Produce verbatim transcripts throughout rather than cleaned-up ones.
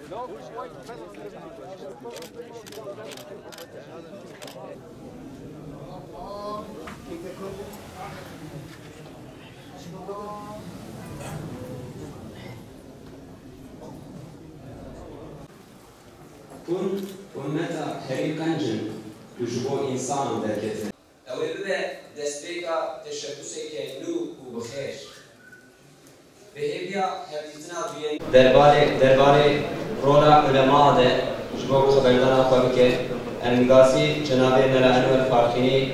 Hûn ummeta herî qenc in ku ji bo însanan derketin. Ew ê bibe destpêka teşebûseke nû û bi xêr. Bi hêviya hevdîtina duyemîn. Derbarê, derbarê rola ulema de ji bo ku xeberdana xwe bike, em gazî cenabê Mela Enwer Farqînî,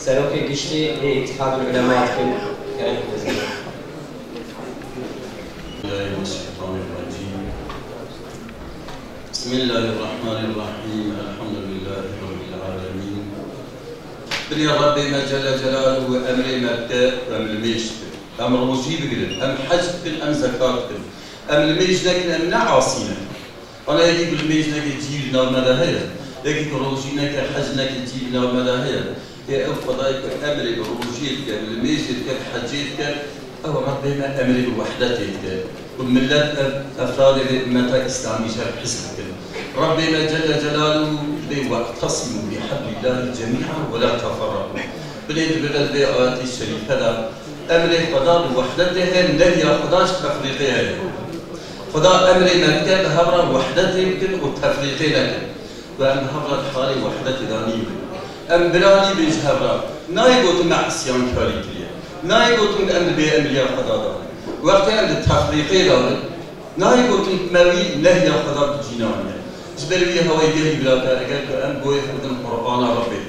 Serokê Giştî yê Îtîhadul Ulema dikin. Kerem bikin. Bismillahirrahmanirrahim. Elhamdülillahi Rabbil alemin. Binê Rabbê me Celle Celaluhu emrê me dike, em li mêj dikin. Em rojî bigirin, em hec dikin, em zekat dikin. Em li mêj nekin, em ne asî ne. Ana yekî ku li mêj neke cî li nav me de heye. Yekî ku rojî neke, hec neke cî li nav me de heye. Ê ew Xwedayê ku emrê bi rojiyê dike, bi limêjê dike, bi hecê dike, ew Rebbê me emrê bi wehdetê dike. Ku millet ev efradê vê ummeta îslamî ji hev hizb bikin. Rebbê me Celle Celaluhu dibê: "We'tesimu bi heblillahi cemî'an we la teferrequ." Binê dibêje di vê ayetê şerîfe de emrê Xweda bi wehdetê heye, nehya Xweda ji tefrîqê heye. Xweda emrê me dike bi hev re wehdetê bikin û tefrîqê nekin. Ku em li hev re di halê wehdetê de nînin. Em bira nîbin ji hev re. Nayê gotin me isyankarî kiriye. Nayê gotin em di bêemriya Xweda de ne. Wextê em di tefrîqê de bin, nayê gotin me wî nehya Xweda bi cî naniye. Ji ber wî hewayî gelî birate, eger ku em goyê xwe bidin Qur'ana Rebbê,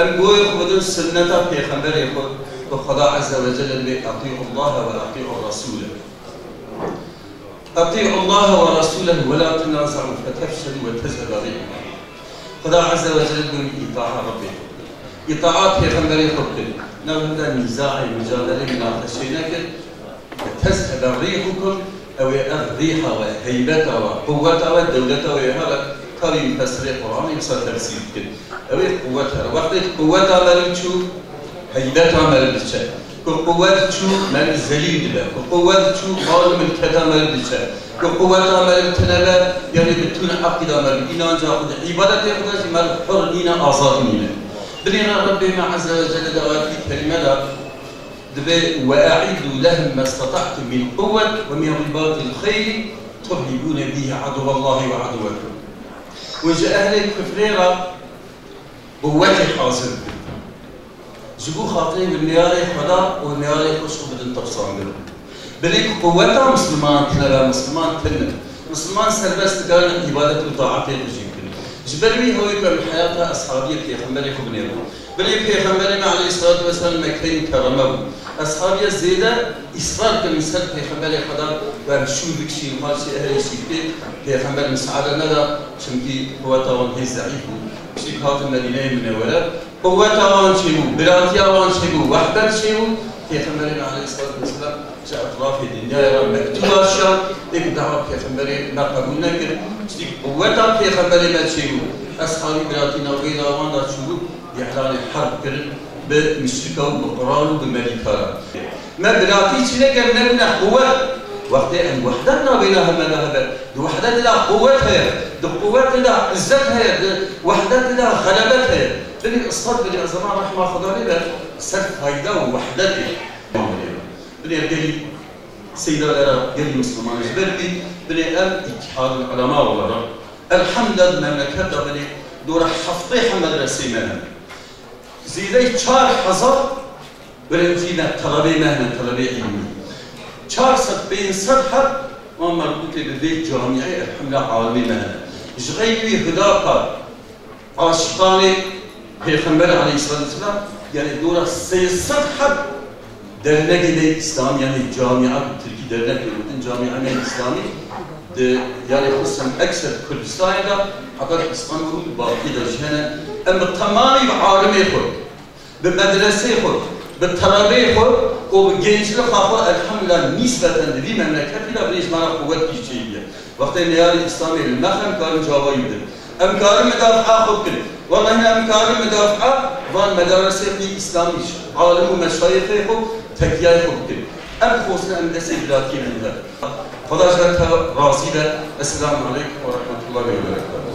em goyê xwe bidin sunneta Pêxemberê xwe, ku Xweda Azze ve Celle dibê: "Eti'ullahe ve eti'ur Resûle." "Eti'ullaha ve Resûlehu ve la tenaza'u fetefşelu ve tezhebe rîhukum." Xweda Azze ve Celle dibê: "Îtaa Rebbê xwe bikin. Îtaa Pêxemberê xwe bikin. Nav hinde nîzaê, micadele, minaqeşê nekin. Ve tezhebe rîhukum, ew ê ev rîha we, heybeta we, quwweta we, dewleta we hebe, ka wî mufessirê Qur'anê wisa tefsîr bikin." Ew ê quwwet here. Wextê quwweta me li çû, heybeta me li diçe. Ku quwwet çû, me li zelîl dibe. Ku quwwet çû, mal û milketa me li diçe. Ku quwweta me li tine be, yanî bi tûn eqîda me li, înanca xwe de, îbadetê xwe de jî me li hur nîne, azad nîne. Binêre Rebbê me Azze ve Celle di ayetî kerîme de dibê: "Ve e'iddu lehum mestata'tum min quwwet ve min ribatil xeyli turhibûne bihi aduwwallahi ve aduwwekum." Û ji ehlê kufrê re quwwetê hazir bikin. Ji bo xatirê wê neyarê Xweda û neyarê xwe ji xwe bidin tirsandin. Belê ku quwweta Misliman tine be, Misliman tune. Misliman serbest dikarin îbadet û taetê xwe jî bikin. Ji ber wî hewî ku em heyata eshabiyê Pêxemberê xwe binêrin. Belê Pêxemberê me aleyhissalatu vesselam Mekkeyê Mukerreme bû. Eshabiye zêde îsrar kirin ser Pêxemberê Xweda ku em şûr bikişîn, paşê ehlê şîrkê Pêxember misaade neda, çimkî quweta wan hê zeîf bû. Piştî ku hatin Medîneyê Munewwere, quweta wan çêbû, biratiya wan çêbû, wehdet çêbû. Pêxemberê me aleyhissalatu vesselam ji etrafê dinyayê re mektûba şiya, ê ku dawa Pêxemberê me qebûl nekir. Piştî ku quweta Pêxemberê me çêbû, eshabî biratî navbeyna wan de çûbû, îlanê herb kirin bi muşrika û bi quran û bi melîka re. Me biratî çi neke, em nebûne quwet. Wextê em wehdet navbeyna heme de hebe, di wehdetê de quwet heye, di quwetê de izzet heye, di wehdetê de xelebet heye. Binê ispat binê, ez ema rehma Xweda lê be, ser fayda û wehdetê. Binê gelî seyda lera gelî Misliman ji ber wî binê ev Îtîhadul Ulema olarak, elhamdülillah, memleket de binê dora heftê hemel resê me hene. Zêdeyî çar hezar öğrencî me, telebê me hene, telebê îlmî. Çar sed pênc sed heb wan merbûtê bi vê camîeyê, elhamdülillah, alimê me hene. Ji xeyrî wî Hudakar, aşiqanê Pêxember aleyhissalatu vesselam, yanî dora sê sed heb dernegê me Îslamî, yanî camîa, bi tirkî dernek digotin, camîa me Îslamî, di, yanî xism ekser Kurdistanê de, heta Îstanbul û Bakî de jî hene. Em bi temamî bi alimê xwe, bi medresê xwe, bi telebê xwe û bi gençlika xwe, elhamdülillah, nîsbeten di vî memleketî de binê ji me re quwet jî çêbûye. Wextê neyarê Îslamê li me xe, em karin cavayî bidin. Em karin midafea xwe bikin. Wellahî em karin midafea van medaresê xwe Îslamî ji alim û meşayixê xwe, tekiyayê xwe bikin. Em dixwazin em destê biratiyê bidin hev. Xweda ji te razî be. Esselamu aleykum ve rahmetullahi ve berekatuhu.